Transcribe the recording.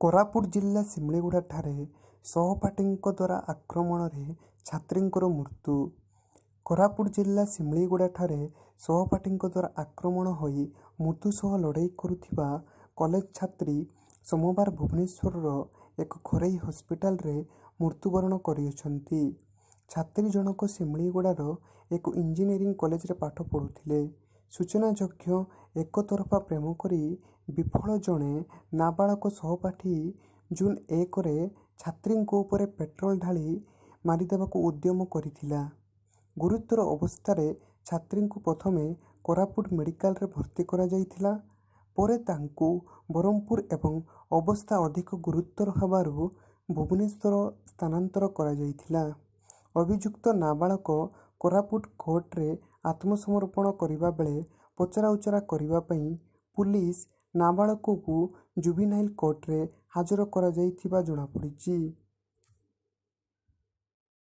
କୋରାପୁଟ ଜିଲ୍ଲା ସିମିଳିଗୁଡ଼ାଠାରେ ସହପାଠୀଙ୍କ ଦ୍ୱାରା ଆକ୍ରମଣରେ ଛାତ୍ରୀଙ୍କର ମୃତ୍ୟୁ। କୋରାପୁଟ ଜିଲ୍ଲା ସିମିଳିଗୁଡ଼ାଠାରେ ସହପାଠୀଙ୍କ ଦ୍ୱାରା ଆକ୍ରମଣ ହୋଇ ମୃତ୍ୟୁ ସହ ଲଢ଼େଇ କରୁଥିବା କଲେଜ ଛାତ୍ରୀ ସୋମବାର ଭୁବନେଶ୍ୱରର ଏକ ଘରୋଇ ହସ୍ପିଟାଲରେ ମୃତ୍ୟୁବରଣ କରିଛନ୍ତି। ଛାତ୍ରୀ ଜଣକ ସିମିଳିଗୁଡ଼ାର ଏକ ଇଞ୍ଜିନିୟରିଂ କଲେଜରେ ପାଠ ପଢ଼ୁଥିଲେ। ସୂଚନାଯୋଗ୍ୟ, ଏକତରଫା ପ୍ରେମ କରି ବିଫଳ ଜଣେ ନାବାଳକ ସହପାଠୀ ଜୁନ୍ 1ରେ ଛାତ୍ରୀଙ୍କ ଉପରେ ପେଟ୍ରୋଲ ଢାଳି ମାରିଦେବାକୁ ଉଦ୍ୟମ କରିଥିଲା। ଗୁରୁତର ଅବସ୍ଥାରେ ଛାତ୍ରୀଙ୍କୁ ପ୍ରଥମେ କୋରାପୁଟ ମେଡିକାଲରେ ଭର୍ତ୍ତି କରାଯାଇଥିଲା। ପରେ ତାଙ୍କୁ ବ୍ରହ୍ମପୁର ଏବଂ ଅବସ୍ଥା ଅଧିକ ଗୁରୁତର ହେବାରୁ ଭୁବନେଶ୍ୱର ସ୍ଥାନାନ୍ତର କରାଯାଇଥିଲା। ଅଭିଯୁକ୍ତ ନାବାଳକ କୋରାପୁଟ କୋର୍ଟରେ ଆତ୍ମସମର୍ପଣ କରିବା ବେଳେ ପଚରାଉଚରା କରିବା ପାଇଁ ପୁଲିସ ନାବାଳକକୁ ଜୁଭିନାଇଲ୍ କୋର୍ଟରେ ହାଜର କରାଯାଇଥିବା ଜଣାପଡ଼ିଛି।